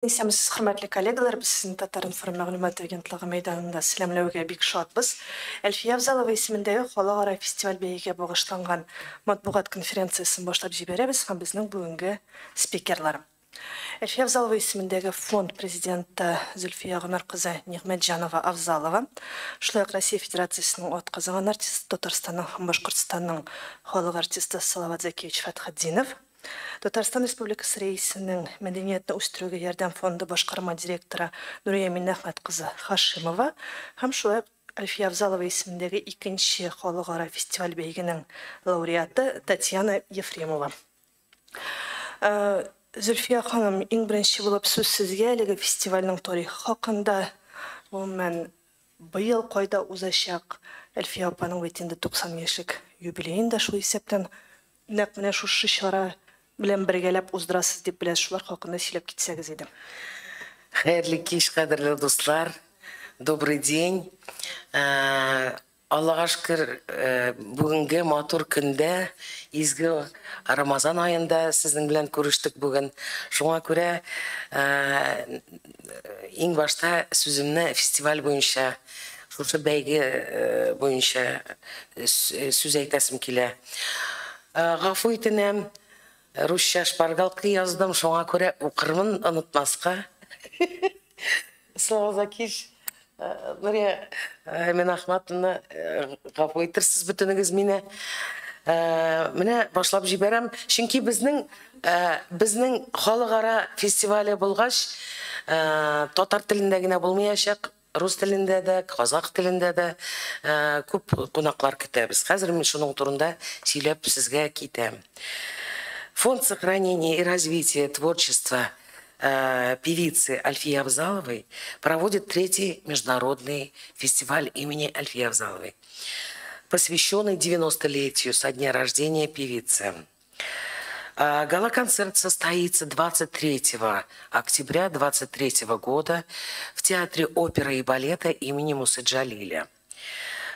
Исәнмесез, хөрмәтле коллегалар, без сезне Татар-информ мәгълүмат агентлыгы мәйданында сәламләүгә бик шатбыз. Әлфия Авзалова исемендәге халыкара фестиваль бәйгегә багышланган матбугат конференциясен башлап җибәрәбез һәм безнең бүгенге спикерлар. Әлфия Авзалова исемендәге фонд президенты Зөлфия Гомәр кызы Нигъмәтҗанова Авзалова, шулай ук Россия Федерациясенең атказанган артисты, Татарстанның һәм Башкортстанның халык артисты Салават Зәкиевич Фәтхетдинов, Татарстан Республикасы Рәисенең мәдәниятне үстерүгә ярдәм фонды башкарма директоры Нурия Миннәхмәт кызы Хашимова һәм шулай ук Әлфия Авзалова исемендәге икенче халыкара фестиваль бәйгенең лауреаты Татьяна Ефремова. Зөлфия ханым, иң беренче булып сүз сезгә әлеге фестивальнең тарихы хакында, гомумән, быел кайда узачак, Әлфия апаның бит инде 90 яшьлек юбилеен да шул исәптән нәкъ менә шушы чара белән бергәләп уздырасыз дип беләсез, шулар хакында сөйләп китсәгез иде. Хәерле кич, кадерле дуслар. Добрый день. Аллага шөкер, бүгенге матур көндә, изге Рамазан аенда сезнең белән күрештек бүген. Шуңа күрә иң башта сүземне фестиваль буенча, шушы бәйге буенча сүз әйтәсем килә. Гафу итенәм, русча шпаргалка яздым, шуңа күрә укырмын онытмаска. Слава Закиш, Нурия Минахматовна, гафу итерсез бөтенегез мине. Менә башлап җибәрәм, чөнки безнең халыкара фестивале булгач, татар телендә генә булмаячак, рус телендә дә, казах телендә дә күп кунаклар көтәбез. Хәзер мин шуның турында сөйләп сезгә китәм. Фонд сохранения и развития творчества певицы Альфии Авзаловой проводит третий международный фестиваль имени Альфии Авзаловой, посвященный 90-летию со дня рождения певицы. Гала-концерт состоится 23 октября 2023 года в Театре оперы и балета имени Мусы Джалиля.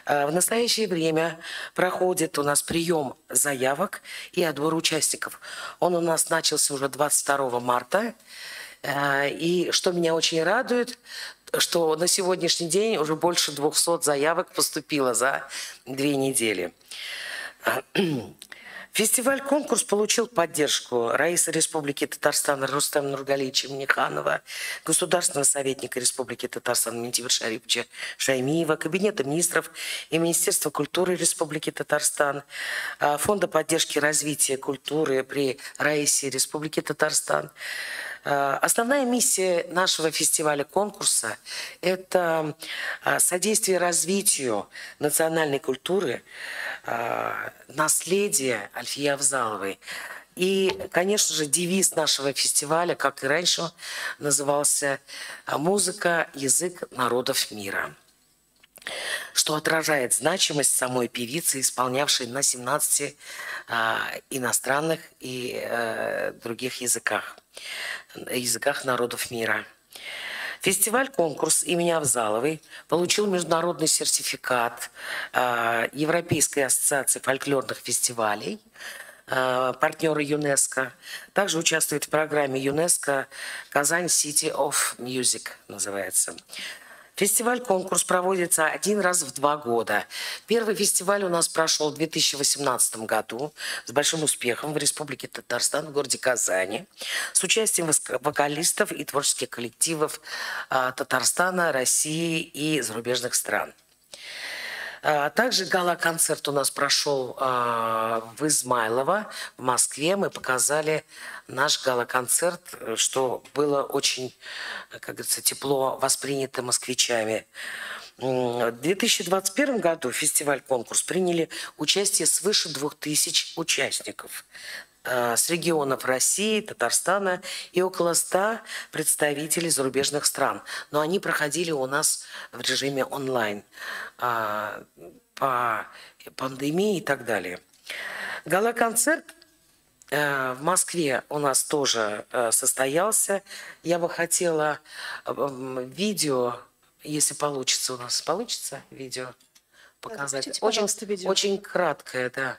В настоящее время проходит у нас прием заявок и отбор участников. Он у нас начался уже 22 марта. И что меня очень радует, что на сегодняшний день уже больше 200 заявок поступило за 2 недели. Фестиваль-конкурс получил поддержку Раиса Республики Татарстан Рустама Нургалиевича Минниханова, государственного советника Республики Татарстан Минтимера Шариповича Шаймиева, Кабинета министров и Министерства культуры Республики Татарстан, Фонда поддержки развития культуры при Раисе Республики Татарстан. Основная миссия нашего фестиваля-конкурса – это содействие развитию национальной культуры, наследия Альфии Авзаловой. И, конечно же, девиз нашего фестиваля, как и раньше, назывался «Музыка, язык народов мира», что отражает значимость самой певицы, исполнявшей на 17 иностранных и других языках, языках народов мира. Фестиваль-конкурс имени Авзаловой получил международный сертификат Европейской ассоциации фольклорных фестивалей, партнеры ЮНЕСКО. Также участвует в программе ЮНЕСКО «Казань City of Music» называется. Фестиваль-конкурс проводится один раз в 2 года. Первый фестиваль у нас прошел в 2018 году с большим успехом в Республике Татарстан, в городе Казани, с участием вокалистов и творческих коллективов Татарстана, России и зарубежных стран. Также гала-концерт у нас прошел в Измайлово, в Москве. Мы показали наш гала-концерт, что было очень, как говорится, тепло воспринято москвичами. В 2021 году фестиваль-конкурс приняли участие свыше 2000 участников с регионов России, Татарстана и около 100 представителей зарубежных стран. Но они проходили у нас в режиме онлайн по пандемии и так далее. Гала-концерт в Москве у нас тоже состоялся. Я бы хотела видео, если получится у нас. Получится видео показать? Да, очень, видео. Очень краткое, да.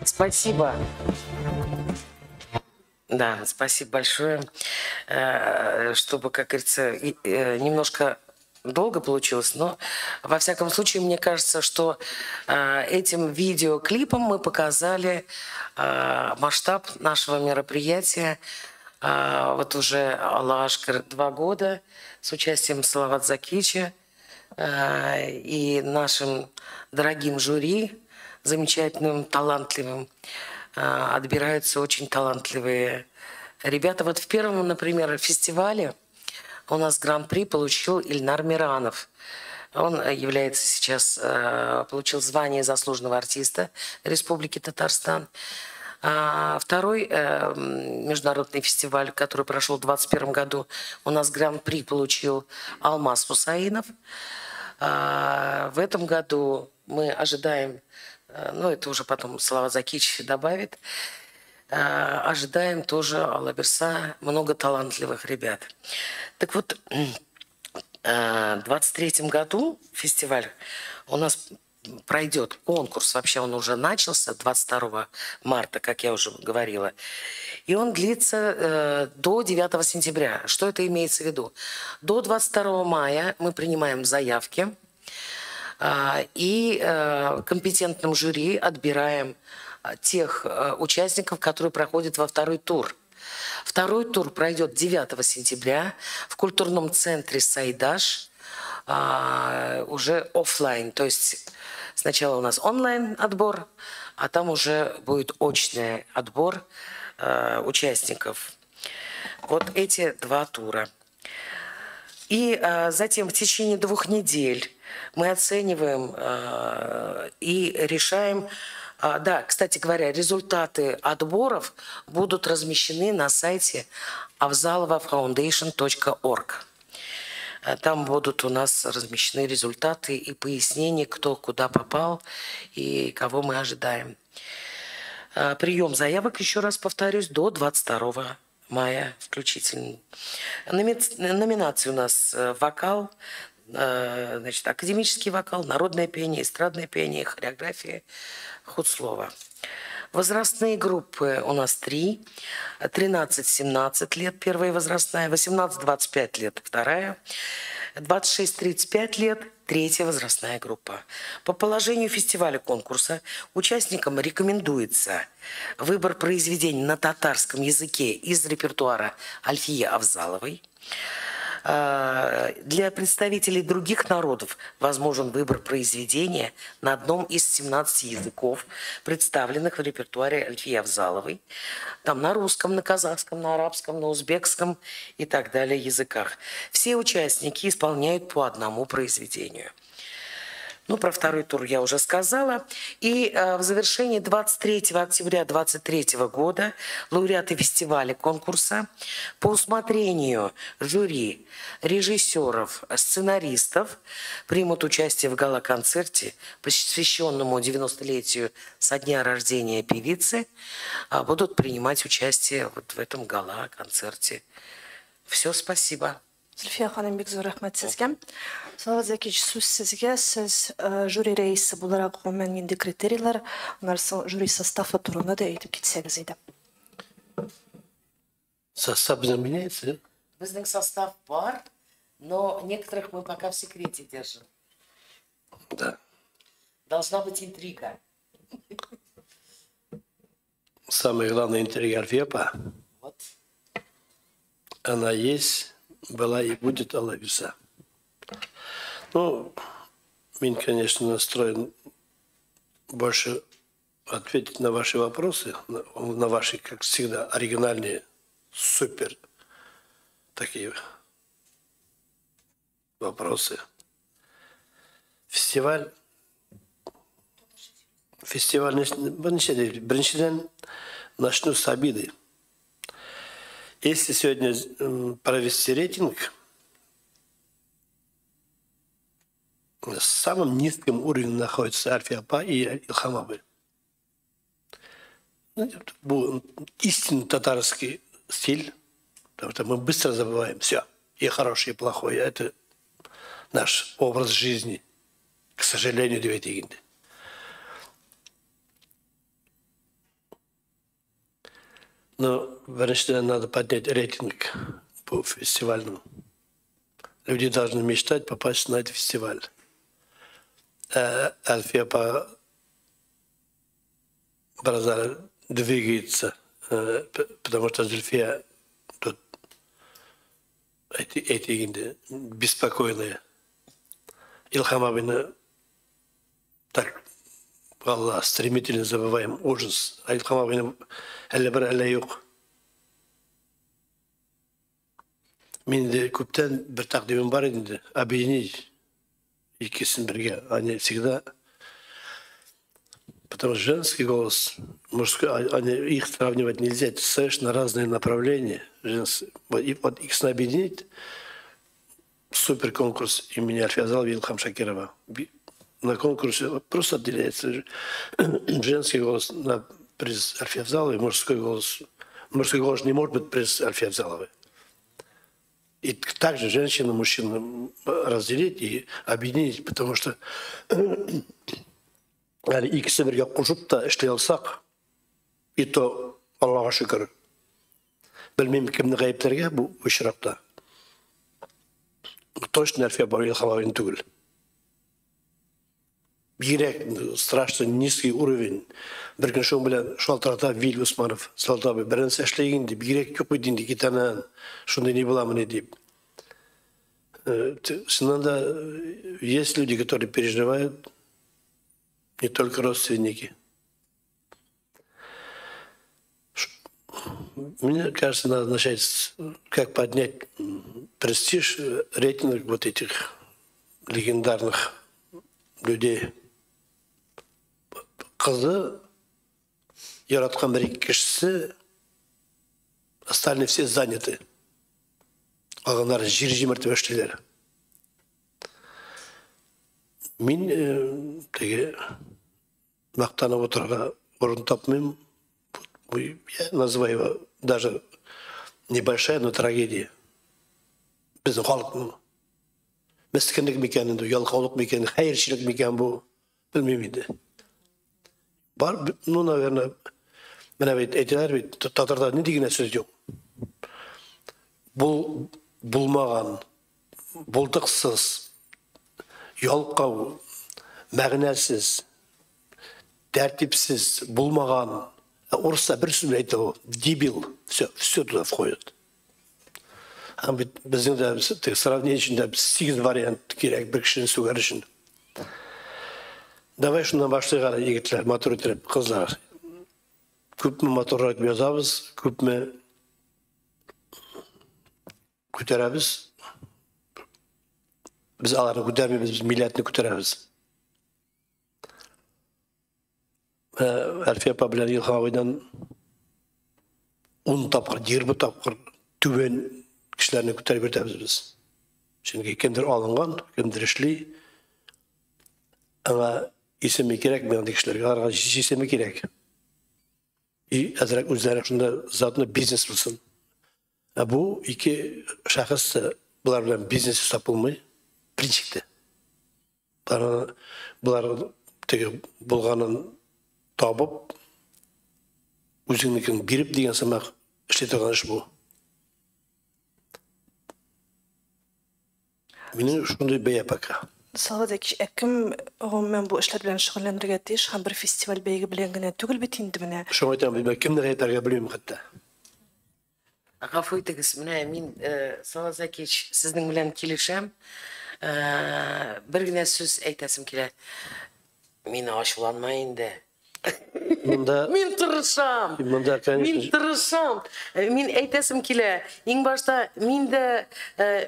Спасибо. Да, спасибо большое. Чтобы, как говорится, немножко долго получилось, но во всяком случае, мне кажется, что этим видеоклипом мы показали масштаб нашего мероприятия. Вот уже Аллаға шөкір 2 года с участием Салавата Закича и нашим дорогим жюри, замечательным, талантливым, отбираются очень талантливые ребята. Вот в первом, например, фестивале у нас гран-при получил Ильнар Миранов. Он является сейчас, получил звание заслуженного артиста Республики Татарстан. Второй международный фестиваль, который прошел в 2021 году, у нас гран-при получил Алмаз Хусаинов. В этом году мы ожидаем, ну это уже потом Салават Закич добавит, ожидаем тоже, Алла бирсә, много талантливых ребят. Так вот, в 2023 году фестиваль у нас пройдет конкурс, вообще он уже начался 22 марта, как я уже говорила, и он длится до 9 сентября. Что это имеется в виду? До 22 мая мы принимаем заявки и компетентным жюри отбираем тех участников, которые проходят во второй тур. Второй тур пройдет 9 сентября в культурном центре «Сайдаш», уже офлайн. То есть сначала у нас онлайн отбор, а там уже будет очный отбор участников. Вот эти 2 тура. И затем в течение 2 недель мы оцениваем и решаем. Да, кстати говоря, результаты отборов будут размещены на сайте afzalovafoundation.org. Там будут у нас размещены результаты и пояснения, кто куда попал и кого мы ожидаем. Прием заявок, еще раз повторюсь, до 22 мая включительно. Номинации у нас вокал, значит, академический вокал, народное пение, эстрадное пение, хореография, худслова. Возрастные группы у нас 3. 13-17 лет первая возрастная, 18-25 лет вторая, 26-35 лет третья возрастная группа. По положению фестиваля конкурса участникам рекомендуется выбор произведений на татарском языке из репертуара Альфии Авзаловой. Для представителей других народов возможен выбор произведения на одном из 17 языков, представленных в репертуаре Альфии Авзаловой. Там на русском, на казахском, на арабском, на узбекском и так далее языках. Все участники исполняют по одному произведению. Ну, про второй тур я уже сказала. И в завершении 23 октября 2023 года лауреаты фестиваля конкурса по усмотрению жюри, режиссеров, сценаристов примут участие в гала-концерте, посвященному 90-летию со дня рождения певицы, будут принимать участие вот в этом гала-концерте. Все, спасибо. Зөлфия ханым, бик зур рәхмәт сезгә. Салават Зәкич, сүз сезгә. Сез жюри рәисе буларак гомумән нинди критерийлар, аннан соң жюри составы турында да әйтеп китсәгез иде. Состав безнең меняется? Безнең состав бар, но некоторых мы пока в секрете держим. Да. Должна быть интрига. Самая главная интрига Альфия апа. Вот. Она есть, была и будет Алла бирсә. Ну, мин, конечно, настроен больше ответить на ваши вопросы, на ваши, как всегда, оригинальные, супер такие вопросы. Фестиваль, беренчедән, начну с обиды. Если сегодня провести рейтинг, на самом низком уровне находится Альфия апа и Илхам абый. Ну, истинный татарский стиль, потому что мы быстро забываем все, и хорошее, и плохое. Это наш образ жизни, к сожалению, дип әйтик инде. Но, беренчедән, надо поднять рейтинг по фестивальному. Люди должны мечтать попасть на этот фестиваль. Альфия апа Бразар двигается, потому что Зульфия тут эти инде беспокойные. Илхам абыйны так, Алла, стремительно забываем, ужас. А Илхам абыйны әллә бар, әллә юк. Мин дә күптән бер тәкъдимем бар инде, объединить икесен бергә. Они всегда, потому что женский голос, мужской, они, их сравнивать нельзя, это совершенно разные направления. И вот их объединить, супер конкурс имени Альфии Авзаловой и Илхам Шакирова. На конкурсе просто отделяется женский голос на приз Альфии Авзаловой, мужской голос. Мужской голос не может быть приз Альфии Авзаловой. И также женщину, мужчину разделить и объединить, потому что әле икесе бергә кушып та эшли алсак, и то Аллага шөкер. Белмим, кемне гаепләргә бу очракта. Точно Әлфия апа Илһам абыйны түгел. Бигрәк страшно низкий уровень. Бер көн шуның белән шалтырата Вил Усманов. Салават абый, беренче эшләй инде, бигрәк юк бит инде китәнән. Шундый ни буламыни дип. Чыннан да, есть люди, которые переживают, не только родственники. Мне кажется, надо начать, как поднять престиж, рейтинг вот этих легендарных людей. Кызы яраткан бер ике кешесе, остальные все заняты. Калганнары җир җимертеп эшлиләр. Мин теге мактанып утырырга урын тапмыйм. Я называю его даже небольшая, но трагедия. Безнең халыкның мескенлек микән инде, ялкаулык микән, хәерчелек микән бу, белмим инде. Бар, ну, наверное, менә бит әйтәләр бит, татарда нинди генә сүз юк. Бул булмаган, булдыксыз, ялкау, мәгънәсез, тәртипсез, булмаган. Урысча бер сүз белән әйтә ул, дебил, все, все туда входит. Һәм бит безнең дә теге сравнение өчен дә 8 вариант кирәк бер кешене сүгәр өчен. Давай шуннан башлыйк әле, егетләр, матур итеп, кызлар. Күпме матуррак язабыз, күпме күтәрәбез. Без аларны күтәрмибез, без милләтне күтәрәбез. Әлфия апа белән Илһам абыйдан 10 тапкыр, 20 тапкыр түбән кешеләрне күтәреп йөртәбез без. Чөнки кемдер алынган, кемдер эшли. Аңа исеме кирәк, андый кешеләргә аларга исеме кирәк. И әзрәк үзләре шунда заодно бизнес булсын. Ә бу ике шәхес Болар белән бизнес ясап булмый, принципте. Болар теге булганын табып, үзеңнекен биреп дигән сымак эшли торган эш бу. Минем шундый бәя пока. Салават Зәкич, ә кем гомумән бу эшләр белән шөгыльләнергә тиеш һәм бер фестиваль бәйге белән генә түгел бит инде менә. Шуңа әйтәм, мин кемне гаепләргә белмим хәтта. Гафу итегез, менә мин, Салават Зәкич, сезнең белән килешәм. Бер генә сүз әйтәсем килә. Мине ачуланма инде. Монда Мин тырышам. Монда, конечно. Мин тырышам. Мин әйтәсем килә. Иң башта мин дә,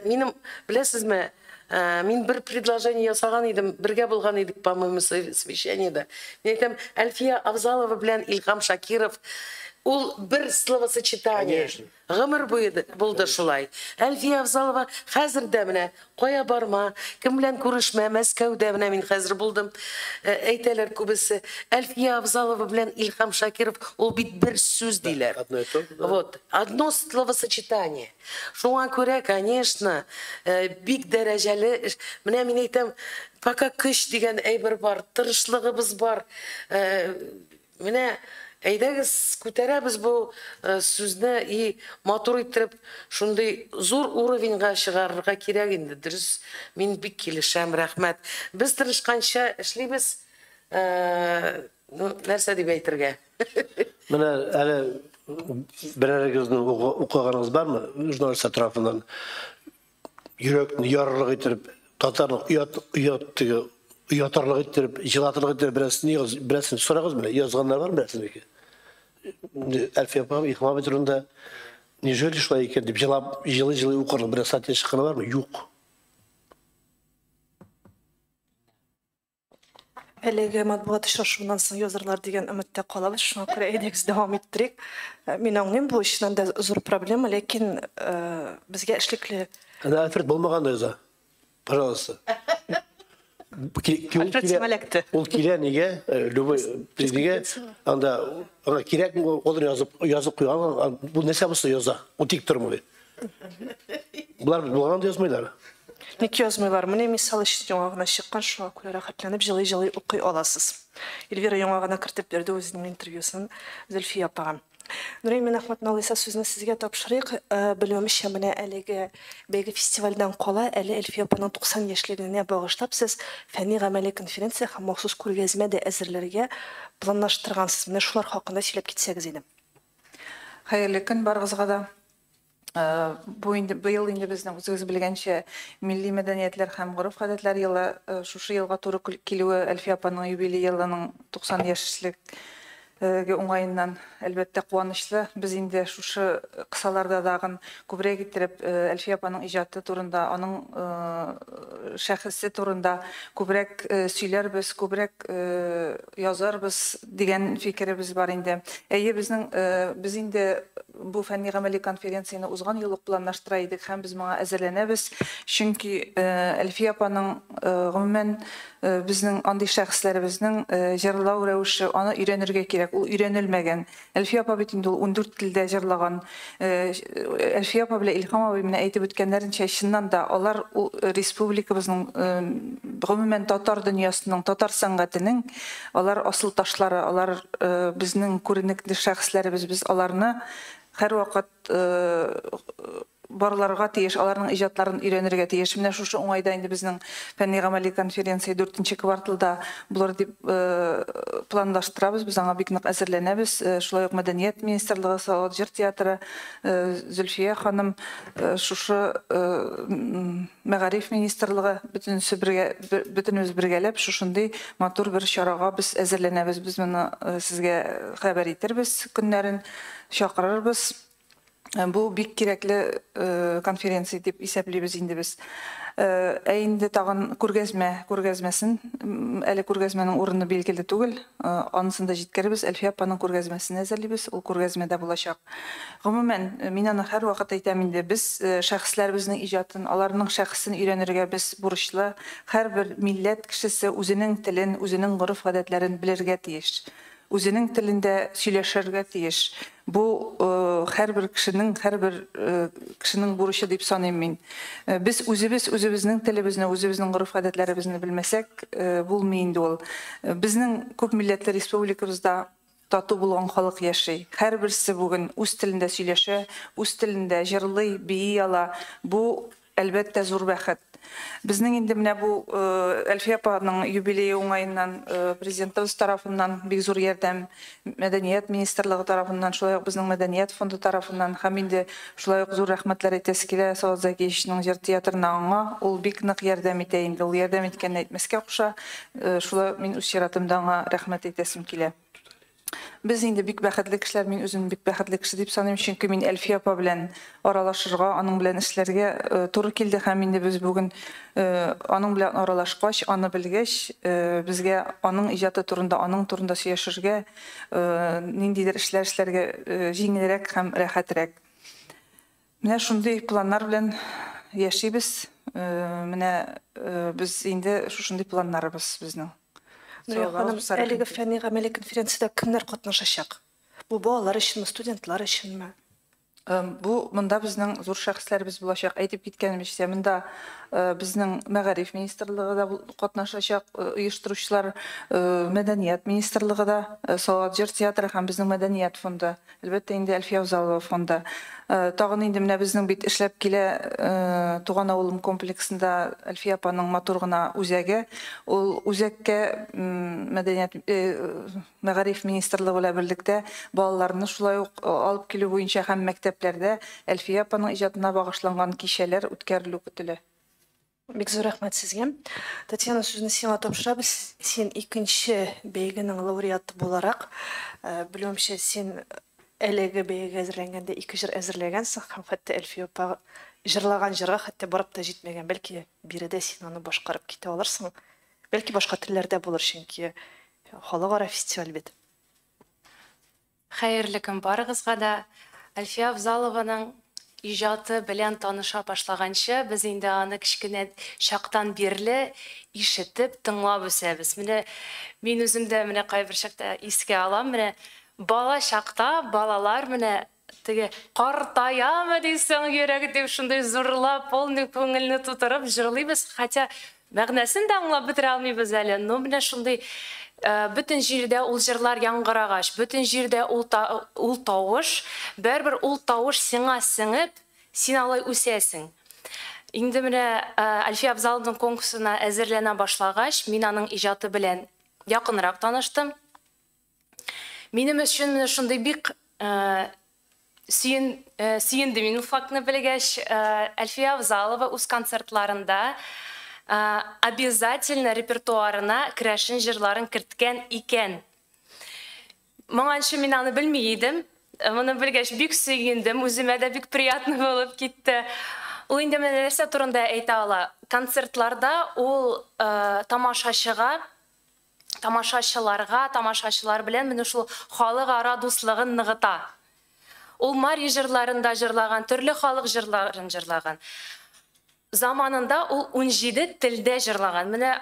минем, беләсезме, мин бер предложение ясаган идем, бергә булган идек, по-моему, совещаниедә. Мин әйтәм, Әлфия Авзалова белән Илһам Шакиров ул бер словосочетание. Конечно. Гомер буе булды шулай. Әлфия Авзалова хәзер дә менә кая барма, кем белән күрешмә, Мәскәүдә менә мин хәзер булдым. Әйтәләр күбесе, Әлфия Авзалова белән Илһам Шакиров ул бит бер сүз диләр. Одно и то же, да. Вот, одно словосочетание. Шуңа күрә, конечно, бик дәрәҗәле эш. Менә мин әйтәм, пока көч дигән әйбер бар, тырышлыгыбыз бар. Менә әйдәгез, күтәрәбез бу сүзне и матур иттереп, шундый зур уровеньга чыгарырга кирәк инде. Дөрес, мин бик килешәм, рәхмәт. Без тырышканча эшлибез. Ну, нәрсә дип әйтергә? Менә әле берәрегезнең укыганыгыз бармы? Журналистлар тарафыннан йөрәкне ярырлык иттереп, татарның оят, оят теге, оятарлык иттереп, җылатырлык иттереп берәрсен яз, берәрсен сорагыз менә, язганнар бармы берәрсенеке? Әлфия апа, Илһам абый турында неужели шулай икән дип җылап, җылый-җылый укырлык берәр статья чыкканы бармы? Юк. Әлеге матбугат очрашуыннан соң язырлар дигән өметтә калабыз. Шуңа күрә әйдәгез дәвам иттерик. Мин аңлыйм, бу чыннан да зур проблема, ләкин безгә эшлекле. Әнә Альфред булмаган да яза. Пожалуйста. Альфред сиңа эләкте. Ул килә нигә? Любой нигә? Анда аңа кирәкме, ул язып куйган, бу нәрсә булса яза. Ул тик тормый. Булар булган да язмыйлар. Ник язмыйлар? Менә мисал өчен яңа гына чыккан, шуңа күрә рәхәтләнеп җылый-җылый укый аласыз. Эльвира яңа гына кертеп бирде үзенең интервьюсын Зөлфия апага. Нурия Минәхмәтовна, алайса сүзне сезгә тапшырыйк. Белүемчә, менә әлеге бәйге фестивальдән кала, әле Әлфия апаның 90 яшьлегенә багышлап сез фәнни гамәли конференция һәм махсус күргәзмә дә әзерләргә планлаштыргансыз. Менә шулар хакында сөйләп китсәгез иде. Хәерле көн барыгызга да. Бу инде быел инде безнең үзегез белгәнчә милли мәдәниятләр һәм гореф-гадәтләр елы, шушы елга туры килүе Әлфия апаның юбилей елының 90 яшьлеге уңаеннан әлбәттә куанычлы. Без инде шушы кысаларда тагын күбрәк иттереп Әлфия апаның иҗаты турында, аның шәхесе турында күбрәк сөйләрбез, күбрәк язарбыз дигән фикеребез бар инде. Әйе, без инде бу фәнни гамәли конференцияне узган ел ук планлаштыра идек һәм без моңа әзерләнәбез. Чөнки Әлфия апаның, гомумән, безнең андый шәхесләребезнең җырлау рәвеше, аны өйрәнергә кирәк, ул өйрәнелмәгән. Әлфия апа бит инде ул 14 телдә җырлаган. Әлфия апа белән Илһам абый менә әйтеп үткәннәренчә, чыннан да алар ул республикабызның, гомумән татар дөньясының, татар сәнгатенең алар асыл ташлары, алар безнең күренекле шәхесләребез, без аларны һәрвакыт барларга тиеш, аларның иҗатларын өйрәнергә тиеш. Менә шушы уңайда инде безнең фәнни гамәли конференция 4 кварталда булыр дип планлаштырабыз. Без аңа бик нык әзерләнәбез. Шулай ук Мәдәният министрлыгы, Салават җыр театры, Зөлфия ханым, шушы Мәгариф министрлыгы, бөтенесе бергә, бөтенебез бергәләп шушындый матур бер чарага без әзерләнәбез. Без моны сезгә хәбәр итербез, көннәрен чакырырбыз. Бу бик кирәкле конференция дип исәплибез инде без. Ә инде тагын күргәзмә, күргәзмәсен, әле күргәзмәнең урыны билгеле түгел, анысын да җиткерербез. Әлфия апаның күргәзмәсен әзерлибез, ул күргәзмәдә булачак. Гомумән, мин аны һәрвакыт әйтәм инде, без шәхесләребезнең иҗатын, аларның шәхесен өйрәнергә без бурычлы. Һәрбер милләт кешесе үзенең телен, үзенең гореф-гадәтләрен белергә тиеш. үзенең телендә сөйләшергә тиеш. Бу һәрбер кешенең бурычы дип саныйм мин. Без үзебез үзебезнең телебезне, үзебезнең гореф-гадәтләребезне белмәсәк, булмый инде ул. Безнең күп милләтле республикабызда тату булган халык яши. Һәрберсе бүген үз телендә сөйләшә, үз телендә җырлый, бии ала. Бу әлбәттә зур бәхет. Безнең инде менә бу Әлфия апаның юбилее уңаеннан президентыбыз тарафыннан бик зур ярдәм, Мәдәният министрлыгы тарафыннан, шулай ук безнең Мәдәният фонды тарафыннан һәм инде шулай ук зур рәхмәтләр әйтәсе килә Салават Закиевичның җыр театрына, аңа ул бик нык ярдәм итә инде. Ул ярдәм иткәнне әйтмәскә куша. Шулай мин үз чиратымда аңа рәхмәт әйтәсем килә. Без инде бик бәхетле кешеләр, мин үзем бик бәхетле кеше дип саныйм, чөнки мин Әлфия апа белән аралашырга, аның белән эшләргә туры килде һәм инде без бүген аның белән аралашкач, аны белгәч, безгә аның иҗаты турында, аның турында сөйләшергә, ниндидер эшләр эшләргә җиңелрәк һәм рәхәтрәк. Менә шундый планнар белән яшибез. Менә без инде шушындый планнарыбыз безнең. Нурия ханым, әлеге фәнни гамәли конференциядә кемнәр катнашачак? Бу балалар өченме, студентлар өченме? Бу монда безнең зур шәхесләребез булачак. Әйтеп киткәнемчә, монда безнең Мәгариф министрлыгы да катнашачак, оештыручылар, Мәдәният министрлыгы да, Салават җыр театры һәм безнең Мәдәният фонды, әлбәттә инде Әлфия Авзалова фонды. Тагын инде менә безнең бит эшләп килә Туган авылым комплексында Әлфия апаның матур гына үзәге. Ул үзәккә Мәдәният Мәгариф министрлыгы белән берлектә балаларны шулай ук алып килү буенча һәм мәктәпләрдә Әлфия апаның иҗатына багышланган кичәләр үткәрелү көтелә. Бик зур рәхмәт сезгә. Татьяна, сүзне сиңа тапшырабыз. Син икенче бәйгенең лауреаты буларак, белүемчә, син әлеге бәйгегә әзерләнгәндә ике җыр әзерләгәнсең һәм хәтта Әлфия апа җырлаган җырга хәтта барып та җитмәгән. Бәлки биредә син аны башкарып китә алырсың. Бәлки башка телләрдә булыр, чөнки халыкара фестиваль бит. Хәерле көн барыгызга да. Әлфия Авзалованың иҗаты белән таныша башлаганчы, без инде аны кечкенә чактан бирле ишетеп, тыңлап үсәбез. Менә мин үзем дә менә кайбер чакта искә алам, менә бала чакта балалар менә теге картаямы дисең йөрәк дип шундый зурлап, полный күңелне тутырып җырлыйбыз, хотя мәгънәсен дә аңлап бетерә алмыйбыз әле. Но менә шундый бөтен җирдә ул җырлар яңгырагач, бөтен җирдә ул тавыш, бәрбер ул тавыш сиңа сеңеп, син алай үсәсең. Инде менә Әлфия Авзалованың конкурсына әзерләнә башлагач, мин аның иҗаты белән якынрак таныштым. Минем өчен менә шундый бик сөендем мин фактны белгәч, Әлфия Авзалова үз концертларында обязательно репертуарына керәшен җырларын керткән икән. Моңанчы мин аны белми идем. Моны белгәч бик сөендем, үземә дә бик приятно булып китте. Ул инде менә нәрсә турында әйтә ала. Концертларда ул тамашачыга, тамашачыларга, тамашачылар белән менә шул халыкара дуслыгын ныгыта. Ул мари җырларын да җырлаган, төрле халык җырларын җырлаган. Заманында ул 17 телдә җырлаган. Менә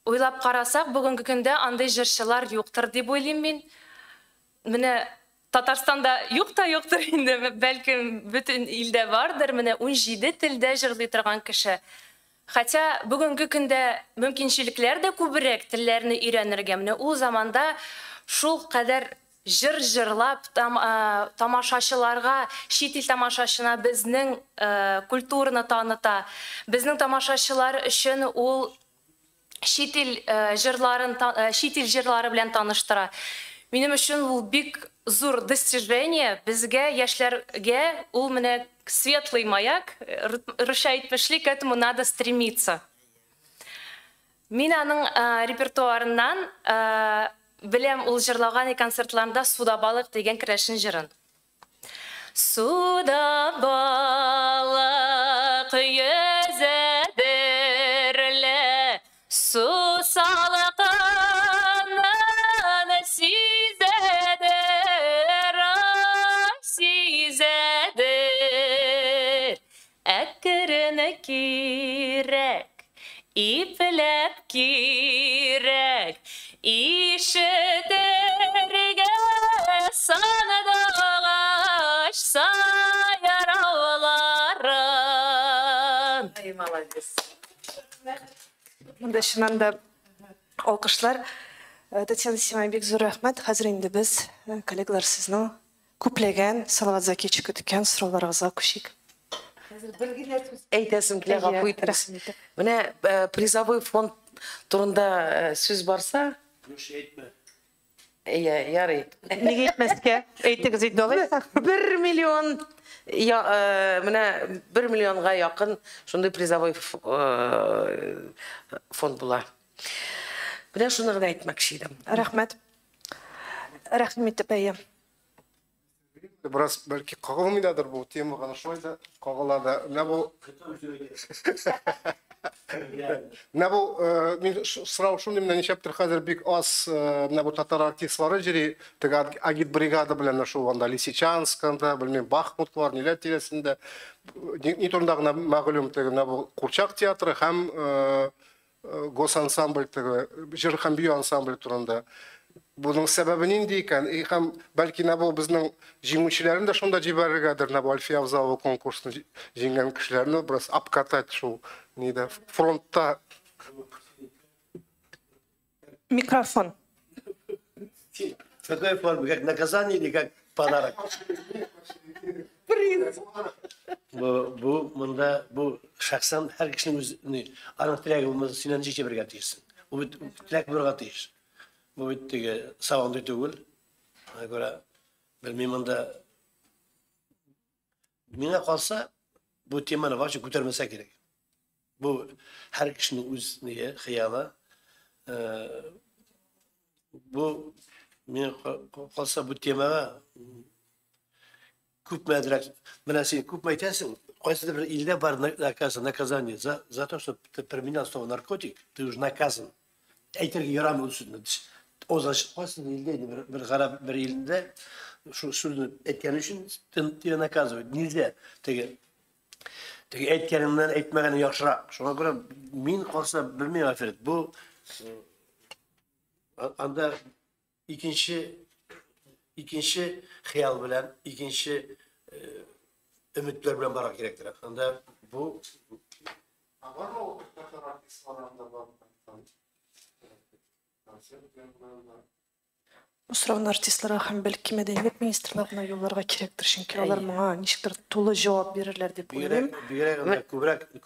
уйлап карасак, бүгенге көндә андый җырчылар юктыр дип уйлыйм мин. Менә Татарстанда юк та юктыр инде, бәлкем бөтен илдә бардыр. Менә 17 телдә җырлый торган кеше. Хотя бүгенге көндә мөмкинчелекләр дә күбрәк телләрне өйрәнергә. Менә ул заманда шул кадәр җыр җырлап тамашачыларга, чит ил тамашачына безнең культураны таныта. Безнең тамашачылар өчен ул чит ил җырларын, чит ил җырлары белән таныштыра. Минем өчен ул бик зур достижение. Безгә, яшьләргә ул менә светлый маяк, русча әйтмешли, к этому надо стремиться. Мин аның репертуарыннан беләм ул җырлаган концертларында Суда балык дигән керәшен җырын. Суда балык йөзәдер лә, су салкынын сизәдер, сизәдер. Әкрен кирәк, ипләп кирәк, ишетергә Сандугач сайрауларын. Ай, молодец. Монда чыннан да алкышлар. Татьяна, сиңа бик зур рәхмәт. Хәзер инде без, коллегалар, сезнең күпләгән Салават Закич көткән сорауларыгызга күчик. Хәзер бер генә сүз әйтәсем килә, гафу итегез. Рәхмәт итеп. Менә призовой фонд турында сүз барса, Әйтмә. Әйе, ярый. Нигә әйтмәскә? Әйтегез инде алайса. 1 миллион я, менә 1 миллионга якын шундый призовой фонд була. Менә шуны гына әйтмәкче идем. Рәхмәт. Рәхим итеп, әйе. Бераз бәлки кагылмыйдадыр бу темага, шулай да кагыла да. Менә бу мин сорау шундый: менә нишләптер хәзер бик аз менә бу татар артистлары йөри теге агитбригада белән, менә шул анда Лисичанскында, белмим, Бахмутлар, ниләр тирәсендә. Ни турында гына мәгълүм, теге менә бу курчак театры һәм госансамбль, теге җыр һәм бию ансамбле турында. Буның сәбәбе нинди икән? И һәм бәлки менә бу безнең җиңүчеләрне дә шунда җибәрергәдер, менә бу Әлфия Авзалова конкурсын җиңгән кешеләрне бераз обкатать шул нидә, фронтта. Микрофон. В какой форме? Как наказание или как подарок? Приз. Бу монда бу шәхсән һәр кешенең үз ни, аның теләге булмаса, син аны җибәрергә тиешсең. Бу бит теләк булырга тиеш. Бу бит теге сабантуй түгел. Шуңа күрә белмим, монда миңа калса, бу теманы вообще күтәрмәсә кирәк. Бу һәр кешенең үз ние, хыялы. Бу миңа калса, бу темага күпмедрәк, менә син күпме әйтәсең, кайсыдыр бер илдә бар наказание за то, что ты применял слово «наркотик», ты уже наказан. Әйтергә ярамый ул сүзне. Озач кайсыдыр илдә инде, бер гарәп бер илендә шу сүзне әйткән өчен тебя наказывают. Нельзя. Теге әйткәнеңнән әйтмәгәнең яхшырак. Шуңа күрә мин калса, белмим, Альфред, бу анда икенче хыял белән, икенче өметләр белән барырга кирәктер. Анда бу А бармы ул татар артистлары анда, бар концерт белән? Бу сорауны артистларга һәм бәлки мәдәният министрлыгына юлларга кирәктер, чөнки алар моңа ничектер тулы җавап бирерләр дип уйлыйм. Бигрәк анда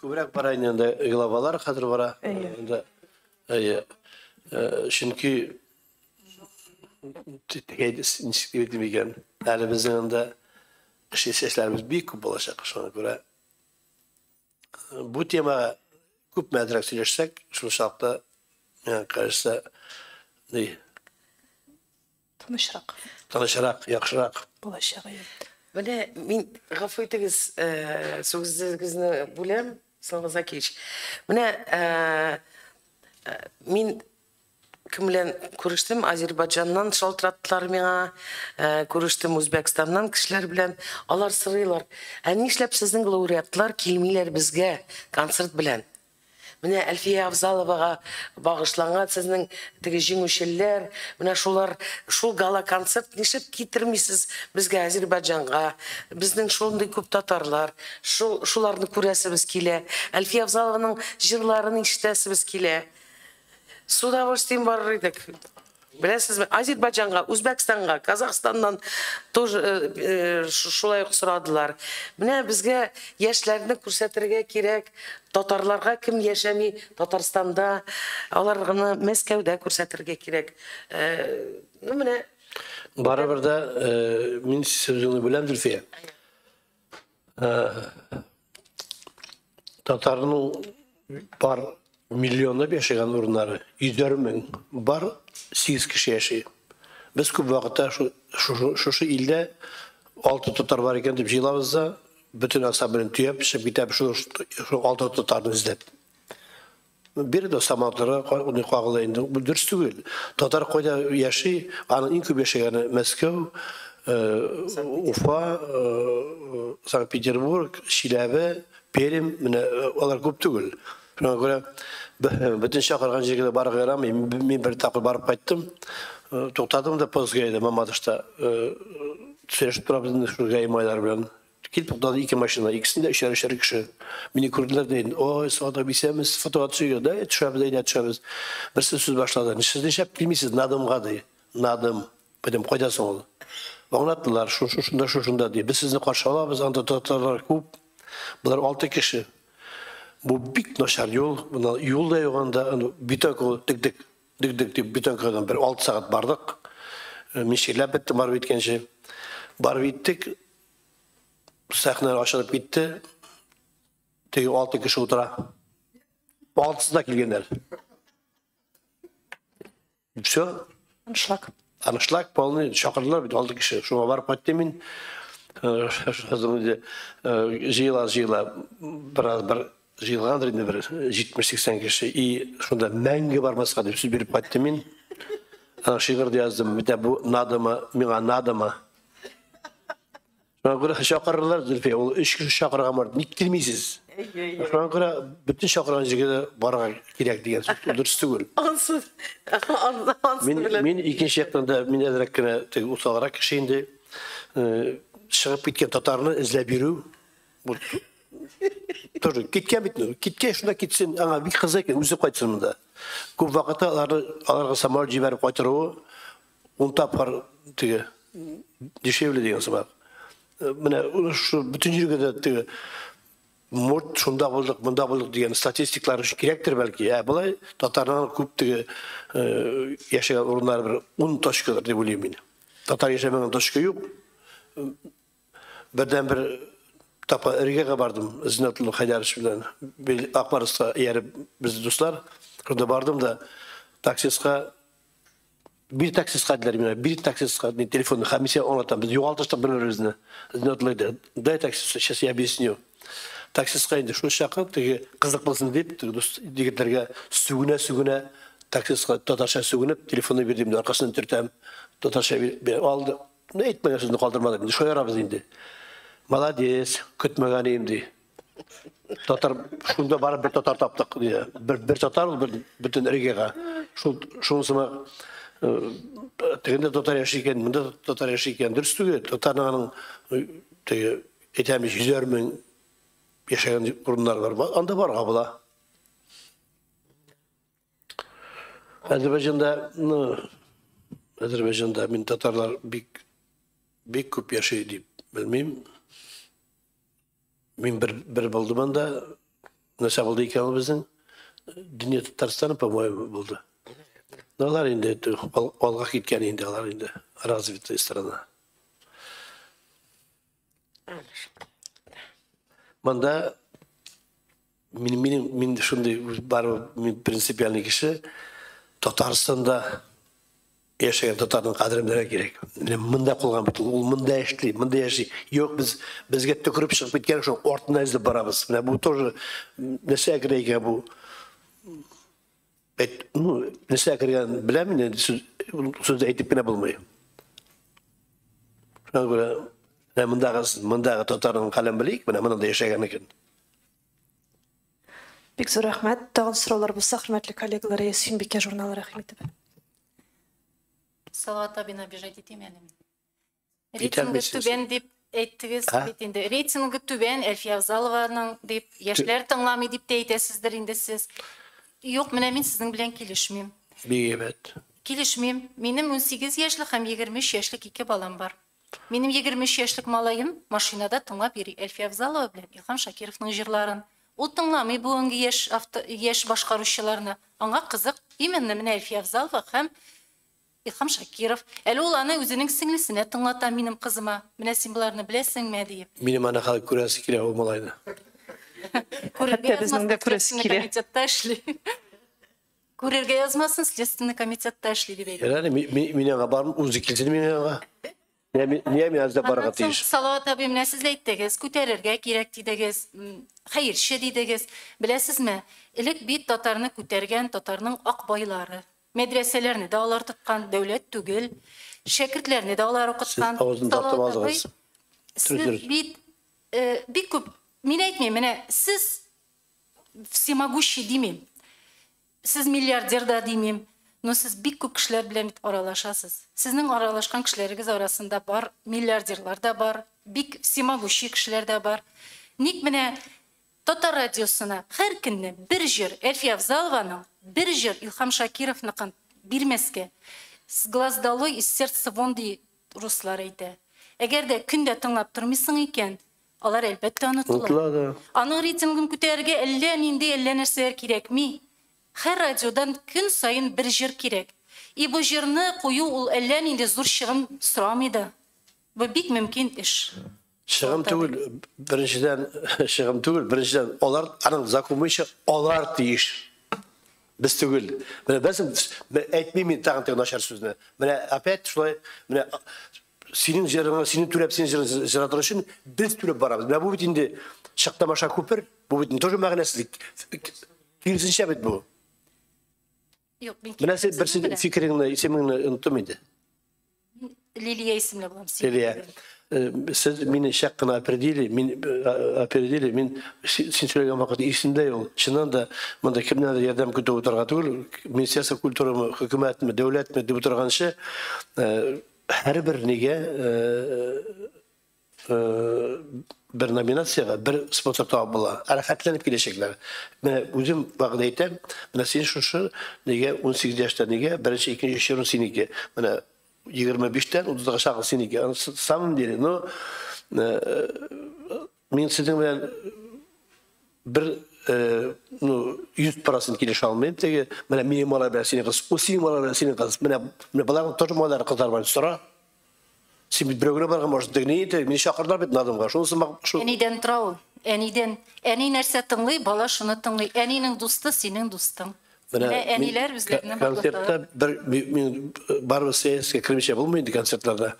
күбрәк бара инде, анда главалар хәзер бара. Анда, әйе. Чөнки теге ничек дип әйтим икән, әле безнең анда эшләребез бик күп булачак. Шуңа күрә бу темага күпме әзрәк сөйләшсәк, шул чакта, миңа кажется, ни, Тынычрак тынычрак, яхшырак. Булачак, әйе. Менә мин, гафу итегез, сүзегезне бүләм, Слава Закиевич. Менә мин кем белән күрештем? Азербайҗаннан шалтыраттылар миңа, күрештем Үзбәкстаннан кешеләр белән. Алар сорыйлар: "Ә нишләп сезнең лауреатлар килмиләр безгә концерт белән? Менә Әлфия Авзаловага багышланган сезнең теге җиңүчеләр, менә шулар, шул гала концерт нишләп китермисез безгә Азербайҗанга? Безнең шундый күп татарлар, шул шуларны күрәсебез килә. Әлфия Авзалованың җырларын ишетәсебез килә." С удовольствием барыр идек. Беләсезме, Азербайҗанга, Үзбәкстанга, Казахстаннан тоже шулай ук сорадылар. Менә безгә яшьләрне күрсәтергә кирәк, татарларга, кем яшәми Татарстанда, аларны Мәскәүдә күрсәтергә кирәк. Ну менә. Барыбер дә мин сүзеңне бүләм, Зөлфия. Татарның бар миллионлап яшәгән урыннары, йөзәр мең, бар сигез кеше яши. Без күп вакытта шушы илдә алты татар бар икән дип җыелабыз да, бөтен ансамблен төяп чыгып китәбез шул алты татарны эзләп. Биредә самолетларга кагыла инде. Бу дөрес түгел. Татар кайда яши, аның иң күп яшәгәне Мәскәү, Уфа, Санкт-Петербург, Чиләбе, Пермь, менә алар күп түгел. Шуңа күрә бөтен чакырган җиргә дә барырга ярамый. Мин бер тапкыр барып кайттым. Туктадым да Позгайда, Мамадышта сөйләшеп торабыз инде шул ГАИ малайлар белән. Килеп туктады ике машина, икесендә өчәр-өчәр кеше. Мине күрделәр дә инде, ой, Салават абый, исәнмесез, фотога төшегез, да, төшәбез, әйдә төшәбез. Берсе сүз башлады, сез нишләп килмисез Надымга, ди. Надым. Белем, кайда соң ул? Аңлаттылар, шушы шунда, шушында, ди. Без сезне каршы алабыз, анда татарлар күп. Болар алты кеше. Бу бик начар юл, монда юл да юк анда, бетонка дек-дек, дек-дек дип бетонкадан бер 6 сәгать бардык. Мин чирләп беттем барып җиткәнче. Барып җиттек, сәхнә ачылып китте. Теге алты кеше утыра. Алтысы да килгәннәр. Все. Аншлаг. Аншлаг полный, чакырдылар бит алты кеше. Шуңа барып кайттым мин. Җыела, җыела, бераз бер җыелгандыр инде бер 70-80 кеше. И шунда мәңге бармаска дип сүз биреп кайттым мин. Ана шигырь дә яздым. Менә бу надома, миңа надома. Шуңа күрә чакырырлар, Зөлфия, ул өч кеше чакырган бар. Ник килмисез? Шуңа күрә бөтен чакырган җиргә дә барырга кирәк дигән сүз дөрес түгел. Ансы, ансы Мин, белән. мин икенче яктан да мин әзрәк кенә теге усалрак кеше инде. Чыгып киткән татарны эзләп йөрү бу тоже киткән бит, киткән шунда китсен, аңа бик кызык икән, үзе кайтсын монда. Күп вакытта аларны аларга самолет җибәреп кайтыруы ун тапкыр теге дешевле дигән сымак. Менә шу бөтен җиргә дә теге морт шунда булдык, монда булдык дигән статистиклар өчен кирәктер бәлки. Ә болай татарның күп теге яшәгән урыннары бер 10 точкадыр дип уйлыйм мин. Татар яшәмәгән точка юк. Бердән бер тапкыр Ригага бардым Зиннәтулла Хәйдәрович белән. Акбарыска ияреп без дуслар. Шунда бардым да таксистка бир таксистка диделәр миңа, бир таксистка, мин телефонны һәм мин аңлатам, без югалтыштык бер-беребезне. Зиннәтулла әйтә, дай таксисту, сейчас я объясню. Таксистка инде шул чакырып, теге кызык булсын дип, теге дус егетләргә сүгенә-сүгенә, таксистка татарча сүгенеп, телефонны бирдем, аркасыннан төртәм, татарча алды. Ну, әйтмәгән сүзне калдырмадым, инде шаярабыз инде. Молодец, көтмәгән идем, ди. Татар, шунда барып бер татар таптык, ди. Бер татар ул бер бөтен Ригага. Шул шунысына тегендә татар яши икән, монда татар яши икән. Дөрес түгел. Татарның аның теге әйтәм, йөзәр мең яшәгән урыннар бар. Анда барырга була. Азербайҗанда, ну, Азербайҗанда мин татарлар бик бик күп яши дип белмим. Мин бер булдым анда. Нәрсә булды икән ул безнең? Дөнья Татарстаны, по-моему, булды. Но алар инде алга киткән инде, алар инде развитая страна. Монда мин шундый барыбер мин принципиальный кеше. Татарстанда яшәгән татарның кадерен белергә кирәк. Менә монда калган бит ул, монда эшли, монда яши. Юк, без безгә төкереп чыгып киткән, шул артына эзләп барабыз. Менә бу тоже нәрсә керә икән бу? Әйт, ну, нәрсә кергән беләм инде, сүз әйтеп кенә булмый. Шуңа күрә менә мондагы татарның хәлен белик, менә монда яшәгән икән. Бик зур рәхмәт. Тагын сораулар булса, хөрмәтле коллегалар, Сөембикә журналы рәхим итеп. Салават абыйны обижать итим әле мин. Итәм Рейтингы бит сез. түбән дип әйттегез А? бит инде. Рейтингы түбән Әлфия Авзалованың дип, яшьләр тыңламый дип тә әйтәсездер инде сез. Юк, менә мин сезнең белән килешмим. Бик әйбәт. Килешмим. Минем 18 яшьлек һәм 23 яшьлек ике балам бар. Минем 23 яшьлек малаем машинада тыңлап йөри Әлфия Авзалова белән Илһам Шакировның җырларын. Ул тыңламый бүгенге яшь авто, яшь башкаручыларны. Аңа кызык именно менә Әлфия Авзалова һәм Илһам Шакиров. Әле ул аны үзенең сеңлесенә тыңлата минем кызыма. Менә син боларны беләсеңме диеп. Минем аны хәзер күрәсе килә ул малайны. Күрергә Хәтта безнең дә язмасын, күрәсе Следственный килә. комитетта эшли. Күрергә язмасын, Следственный комитетта эшли дип әйтә. Ярар, мин аңа бармын, үзе килсен мин аңа. Нигә мин эзләп барырга Аннан соң, тиеш? Салават абый, менә сез әйттегез, күтәрергә кирәк дидегез, хәерче дидегез. Беләсезме, элек бит татарны күтәргән татарның ак байлары. Мәдрәсәләрне дә алар тоткан, дәүләт түгел. Шәкертләрне дә алар укыткан. Сез авызын тартып Салават абый, алдыгыз. сез Дөрес, дөрес. бит бик күп, мин әйтмим, менә сез всемогущий димим. Сез миллиардер да димим. Но сез бик күп кешеләр белән бит аралашасыз. Сезнең аралашкан кешеләрегез арасында бар миллиардерлар да бар, бик всемогущий кешеләр дә бар. Ник менә Татар радиосына һәр көнне бер җыр Әлфия Авзалованың, бер җыр Илһам Шакировныкын бирмәскә? С глаз долой, из сердца вон ди руслар әйтә. Әгәр дә көн дә тыңлап тормыйсың икән, алар әлбәттә онытыла. Онытыла да. Аның рейтингын күтәрергә әллә нинди әллә нәрсәләр кирәкми. Һәр радиодан көн саен бер җыр кирәк. И бу җырны кую ул әллә нинди зур чыгым сорамый да. Бу бик мөмкин эш. Чыгым түгел, беренчедән, чыгым түгел, беренчедән, алар аның закон буенча алар тиеш. Без түгел. Менә беләсең, әйтмим мин тагын теге начар сүзне. Менә опять шулай, менә синең җырыңа, синең түләп синең җырыңны җыратыр өчен без түләп барабыз. Менә бу бит инде чык тамаша күпер, бу бит тоже мәгънәсезлек. Киресенчә бит бу. Юк, мин Менә син бер син фикереңне, исемеңне оныттым инде. Лилия исемле булам. Лилия. Сез мине чак кына опередили, мин опередили, мин син сөйләгән вакыт исемдә ул. Чыннан да монда кемнәндер ярдәм көтеп утырырга түгел, Министерство культурамы, хөкүмәтме, дәүләтме дип утырганчы, һәрбер нигә бер номинациягә бер спонсор табып була. Рәхәтләнеп киләчәкләр. Менә үзем вәгъдә итәм, менә син шушы нигә 18 яшьтә нигә беренче, икенче, өченче урын синеке. Менә 25-тән 30-га чаклы синеке. На самом деле, но мин сезнең белән бер ну 100% килешә алмыйм. Теге менә минем малай белән синең кыз, ул синең малай белән синең кыз. Менә боларның тоже малайлары, кызлар бар. Сора. Син бит берәү генә барган может, теге ни итә, мине чакырдылар бит на домга. Шунысы шул. Әнидән тора ул. Әнидән. Әни нәрсә тыңлый, бала шуны тыңлый. Әнинең дусты синең дустың. Менә әниләр үзләренең концертта бер мин барыбыз сәясәткә кермичә булмый инде концертларда.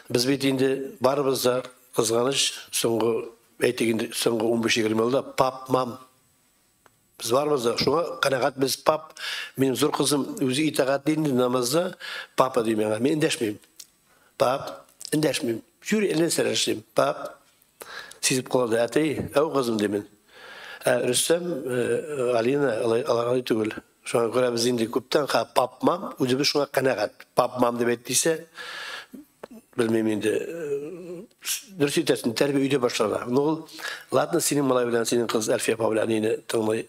Без бит инде барыбыз да, кызганыч, соңгы, әйтик инде, соңгы 15-20 елда пап, мам. Без барыбыз да шуңа канәгать без пап. Минем зур кызым үзе итагатьле инде намазда, папа ди миңа. Мин эндәшмим. Пап, эндәшмим. Юри әллә нәрсәләр эшлим. Пап, сизеп калды, әти, әү кызым димен. Ә Рөстәм, Алина, алар алай түгел. Шуңа күрә без инде күптән пап, мам, үзебез шуңа канәгать. Пап, мам дип әйтте белмим инде. Дөрес әйтәсең, тәрбия өйдә башлана. Ну ул, ладно, синең малай белән синең кыз Әлфия апа белән мине тыңлый.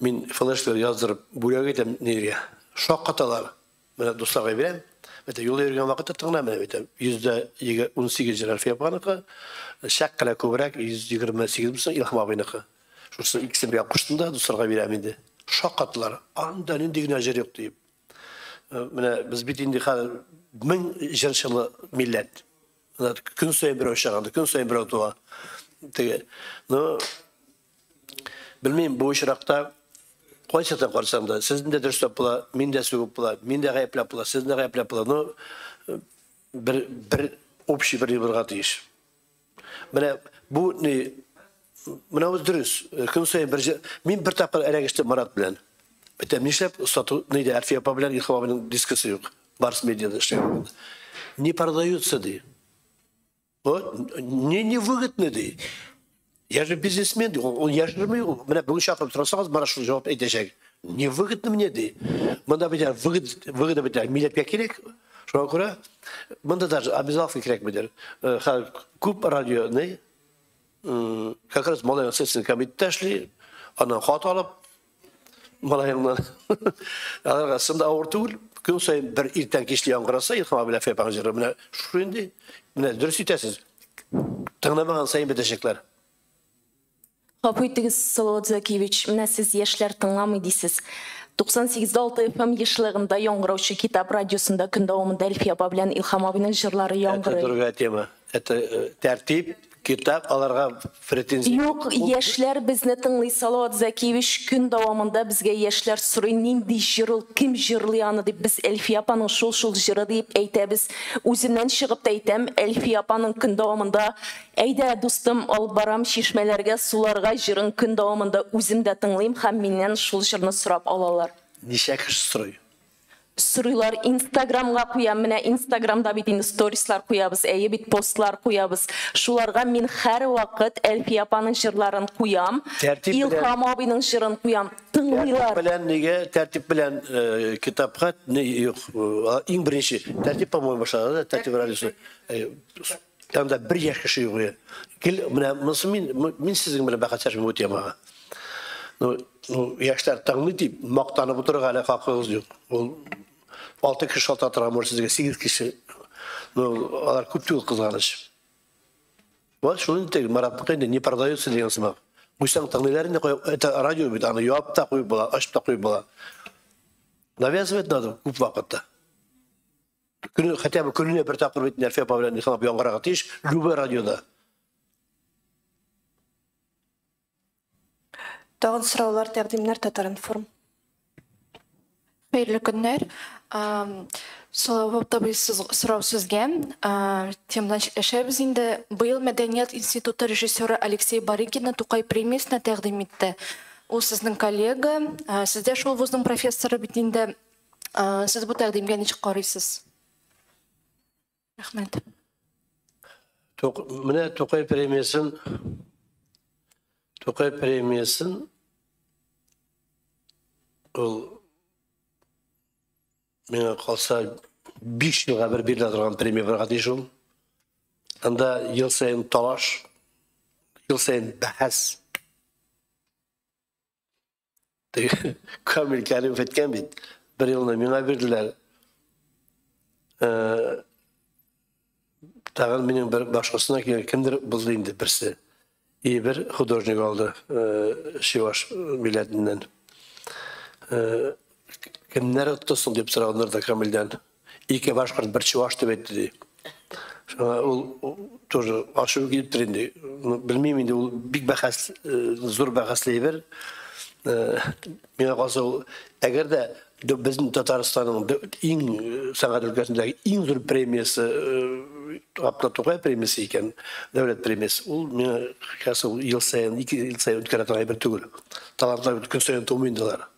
Мин флешлар яздырып бүләк итәм нигә. Шаккаталар. Менә дусларга бирәм. Менә юлда йөргән вакытта тыңлам менә әйтәм. 18% җыр Әлфия апаныкы, чак кына күбрәк 128 булса Илһам абыйныкы. Шушы икесен бергә куштым да дусларга бирәм инде. Шаккаттылар. Анда нинди генә җыр юк диеп. Менә без бит инде хәзер мең җырчылы милләт. Көн саен берәү чыгарды, көн саен берәү туа. Теге, ну, белмим, бу очракта кайсы яктан карасаң да, сезне дә дөрес була, мин дә сүгеп була, мин дә гаепләп була, сезне дә гаепләп була. Но бер общий бер булырга тиеш. Менә бу ни, менә бу дөрес. Көн саен бер мин бер тапкыр эләгештем Марат белән. Әйтәм, нишләп сату нидә Әлфия апа белән Илһам абының дискысы юк. Барс медиада эшләгән. Не продаются ди. Вот, мне невыгодно ди. Я же бизнесмен, ул яшерми, менә бүген чакырып торсагыз, мана шул җавап әйтәчәк. Невыгодно мне ди. Монда бит выгод, выгода бит милләткә кирәк. Шуңа күрә монда даже обязаловка кирәк бидер. Хәзер күп радио не, как раз малай следственный комитетта эшли, аннан хат алып, малаеңнан. Аларга сында авыр түгел, көн саен бер иртән кичле яңгыраса, Илһам абый Әлфия апаның җыры, менә шул инде, менә дөрес итәсез. Тыңламаган саен бетәчәкләр. Гафу итегез, Салават Закиевич, менә сез яшьләр тыңламый дисез. 98,6 FM ешлыгында яңгыраучы Китап радиосында көн дәвамында Әлфия апа белән Илһам абыйның җырлары яңгырый. Это другая тема. Это тәртип, китап, аларга претензия. Юк, яшьләр безне тыңлый, Салават Закиевич, көн дәвамында безгә яшьләр сорый, нинди җыр ул, кем җырлый аны дип, без Әлфия апаның шул-шул җыры дип әйтәбез. Үземнән чыгып та әйтәм, Әлфия апаның көн дәвамында әйдә, дустым, алып барам чишмәләргә, суларга җырын көн дәвамында үзем дә тыңлыйм һәм миннән шул җырны сорап алалар. Ничә кеше сорый? Сорыйлар, Инстаграмга куям. Менә Инстаграмда бит инде сторислар куябыз, әйе бит, постлар куябыз. Шуларга мин һәрвакыт Әлфия апаның җырларын куям. Тәртип белән- Илһам абыйның җырын куям. Тыңлыйлар. Тәртип белән нигә? Тәртип белән китапка не юк. Иң беренче тәртип, по-моему, башлады да, тәртип радиосы. Анда бер яшь кеше юк иде. Гел менә монысы мин сезнең белән бәхәсләшмим бу темага. Ну, яшьләр тыңлый дип мактанып утырырга әле хакыгыз юк. Ул 6 кеше шалтыратырга может сезгә, 8 кеше. Ну, алар күп түгел, кызганыч. Вот шул инде Маратныкы инде не продается дигән сымак. Куйсаң тыңлыйлар инде, это радио бит, аны ябып та куеп була, ачып та куеп була. Навязывать надо күп вакытта. Көне, хотя бы көненә бер тапкыр бит Әлфия апа белән Илһам яңгырарга тиеш, любой радиода. Тагын сораулар, тәкъдимнәр, Татар-информ. Хәерле көннәр. Салават абый, сорау сезгә. Темадан читләшәбез инде. Быел Мәдәният институты режиссеры Алексей Барыкинны Тукай премиясенә тәкъдим итте. Ул сезнең коллега, сез дә шул вузның профессоры бит инде. Сез бу тәкъдимгә ничек карыйсыз? Рәхмәт. Менә Тукай премиясен, Тукай премиясен ул миңа калса 5 елга бер бирелә торган премия булырга тиеш ул. Анда ел саен талаш, ел саен бәхәс. Теге Камил Кәримов әйткән бит, бер елны миңа бирделәр. Тагын минем бер башкасына килгән кемдер булды инде берсе. И бер художник алды, чуваш милләтеннән. Кемнәр отты соң дип сораганнар да Камилдән. Ике башкорт, бер чуваш дип әйтте ди. Шуңа ул тоже ачуы килеп тор инде. Ну, белмим инде, ул бик бәхәс, зур бәхәсле әйбер. Миңа калса, ул, әгәр дә безнең Татарстанның иң сәнгать өлкәсендәге иң зур премиясе, Габдулла Тукай премиясе икән, дәүләт премиясе, ул миңа калса, ул ел саен, ике ел саен үткәрә торган әйбер түгел. Талантлар бит көн саен тумый инде алар.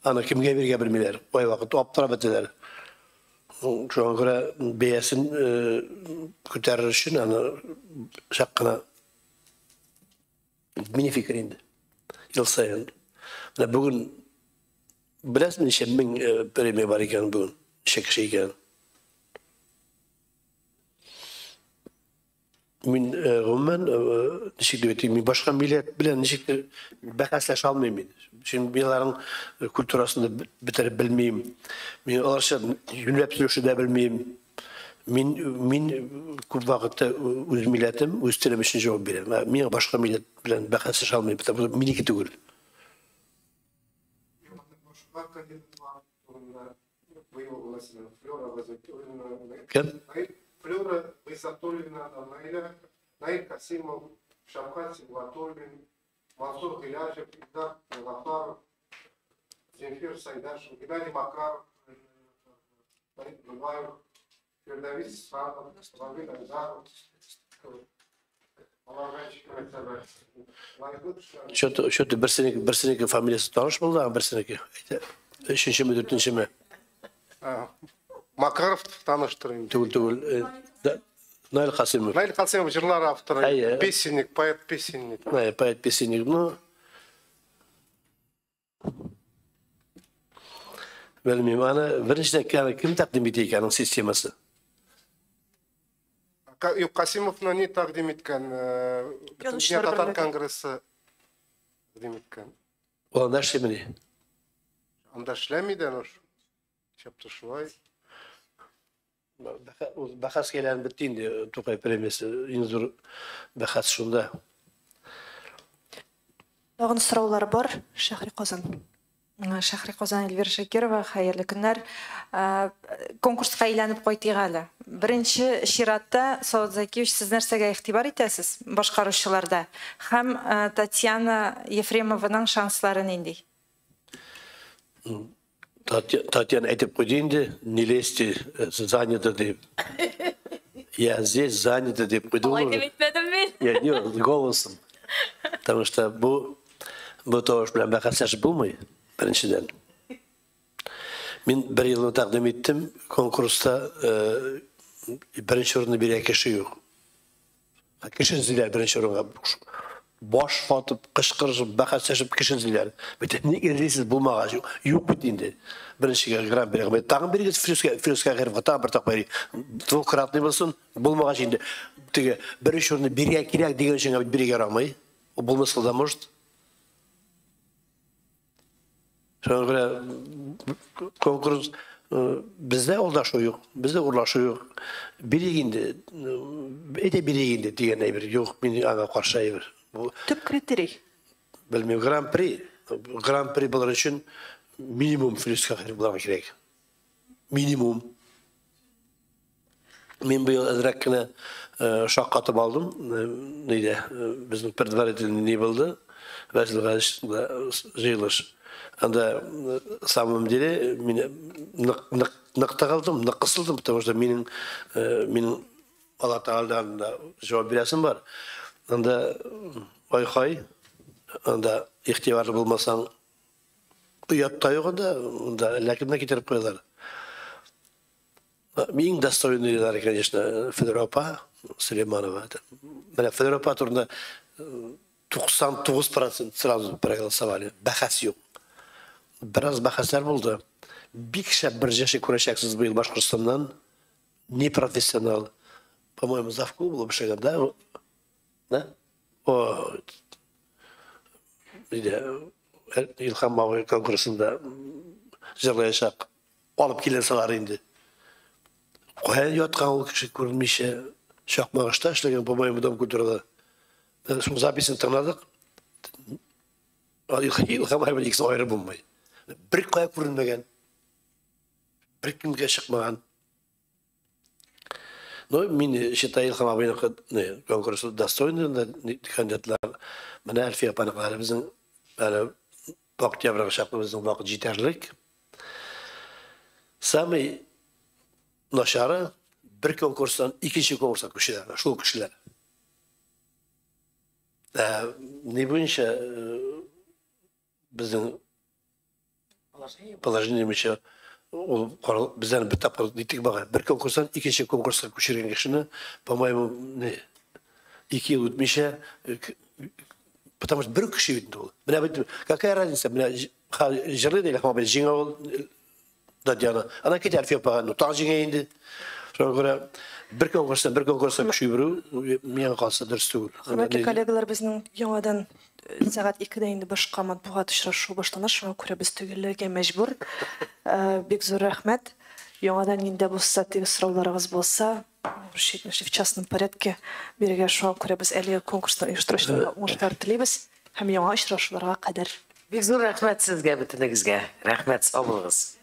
Аны кемгә бирергә белмиләр, кайвакыт аптырап бетәләр. Шуңа күрә бәясен күтәрер өчен аны чак кына, мини фикер инде. Ел саен. Менә бүген беләсезме ничә мең премия бар икән бүген? Ничә кеше икән? Мин гомумән, ничек дип әйтим, мин башка милләт белән ничек тә бәхәсләшә алмыйм мин. Чөнки мин аларның культурасын да бетереп белмим. Мин аларча юньләп сөйләшә дә белмим. Мин күп вакытта үз милләтем, үз телем өчен җавап бирәм. Ә мин башка милләт белән бәхәсләшә алмыйм, потому что минеке түгел. Кем? Флюра Гыйззатуллина, Наиль Касимов, Шавкат Сибгатуллин, Мансур Гыйләҗев, Илдар Гафаров, Земфир Сайдашев, Геннадий Макаров, Фарид Гулаев, Фирдавис Исхаков, Равиль Айдаров. Что-то, что-то берсенеке фамилиясе таныш булды, а берсенеке. Әйтә, өченчеме, дүртенчеме? Макаров таныштыр инде. Түгел, түгел. Да, Наиль Касимов. Наиль Касимов җырлар авторы, Әйе. песенник, поэт-песенник. Әйе, поэт-песенник. Ну, белмим, аны беренчедән кем тәкъдим итә икән аның системасы? Юк, Касимовны ни тәкъдим иткән? Язучылар Бөтендөнья татар берлеге. конгрессы тәкъдим иткән. Ул анда эшләмени? Анда эшләми дә, ну, чапты шулай. Ул бәхәс әйләнеп бетте инде, Тукай премиясе, иң зур бәхәс шунда. Тагын сораулар бар, Шәһри Казан. Шәһри Казан, Эльвира Шакирова, хәерле көннәр. Конкурска әйләнеп кайтыйк әле. Беренче чиратта, Салават Закиевич, сез нәрсәгә игътибар итәсез башкаручыларда? Һәм Татьяна Ефремованың шанслары нинди? Татьяна әйтеп куйды инде, не лезьте, занято дип. Я здесь занята дип куйды. Алай дип әйтмәдем мин. Я не, голосом. Потому что бу тавыш белән бәхәсләшеп булмый, беренчедән. Мин бер елны тәкъдим иттем, конкурста беренче урынны бирә кеше юк. Кеше эзлиләр беренче урынга. Баш ватып, кычкырышып, бәхәсләшеп кеше эзлиләр. Бит ник эзлисез булмагач, юк бит инде. Беренчегә гран-при. Тагын бирегез Филүскә Каһировка, тагын бер тапкыр. Двукратный булсын, булмагач инде. Теге беренче урынны бирергә кирәк дигән өчен бит бирергә ярамый. Ул булмаска да может. Шуңа күрә конкурс бездә алдашу юк, бездә урлашу юк. Бирик инде, әйдә бирик инде дигән әйбер юк, мин аңа каршы әйбер. Бу Төп критерий. Белмим, гран-при, гран-при булыр өчен минимум Филүс Каһиров булырга кирәк. Минимум. Мин быел әзрәк кенә шаккатып алдым. Нидә, безнең предварительный ни булды? Вәзил Галич җыелыш. Анда, в самом деле, мин нык нык тыгылдым, нык кысылдым, потому что минем Алла Тәгаләдән дә җавап бирәсем бар. Анда ай-хай, анда игътибарлы булмасаң, оят та юк анда, анда әллә кемне китереп куялар. Иң достойныйлары, конечно, Федора апа Сулейманова. Менә Федора апа турында 99% сразу проголосовали. Бәхәс юк. Бераз бәхәсләр булды. Бик шәп бер җырчы күрәчәксез быел Башкортстаннан. Не профессионал. По-моему, завклуб булып эшләгән, да? Да? О, нидә, Илһам абый конкурсында җырлаячак. Алып киләселәр инде. Кая яткан ул кеше күренмичә, Чакмагышта эшләгән, по-моему, Дом культурада. Шул записын тыңладык. Илһам абый икесе аерып булмый. Бер кая күренмәгән. Бер кемгә чыкмаган. Но мин считаю Илһам абыйныкы конкурсы достойный кандидатлар. Менә Әлфия апаныкылары безнең әле октябрьгә чаклы безнең вакыт җитәрлек. Самый начары бер конкурстан икенче конкурска күчәләр, шул кешеләр. Ни буенча безнең положение буенча ул бездән бер тапкыр нитик бага. Бер конкурстан икенче конкурска күчергән кешене, по-моему, не 2 ел үтмичә, потому что бер кеше бит ул. Менә бит какая разница, менә җырлый да Илһам абый җиңә ул Татьяна. Ана китә Әлфия апага, ну тагы җиңә инде. Шуңа күрә бер конкурстан бер конкурска күчү миңа калса дөрес түгел. Хөрмәтле коллегалар, безнең яңадан сәгать 2-дә инде башка матбугат очрашуы башлана, шуңа күрә без төгәлләргә мәҗбүр. Бик зур рәхмәт. Яңадан инде булса, теге сорауларыгыз булса, обращайтесь в частном порядке бирегә. Шуңа күрә без әлеге конкурсны оештыручыларга уңышлар телибез һәм яңа очрашуларга кадәр. Бик зур рәхмәт сезгә, бөтенегезгә. Рәхмәт, сау булыгыз.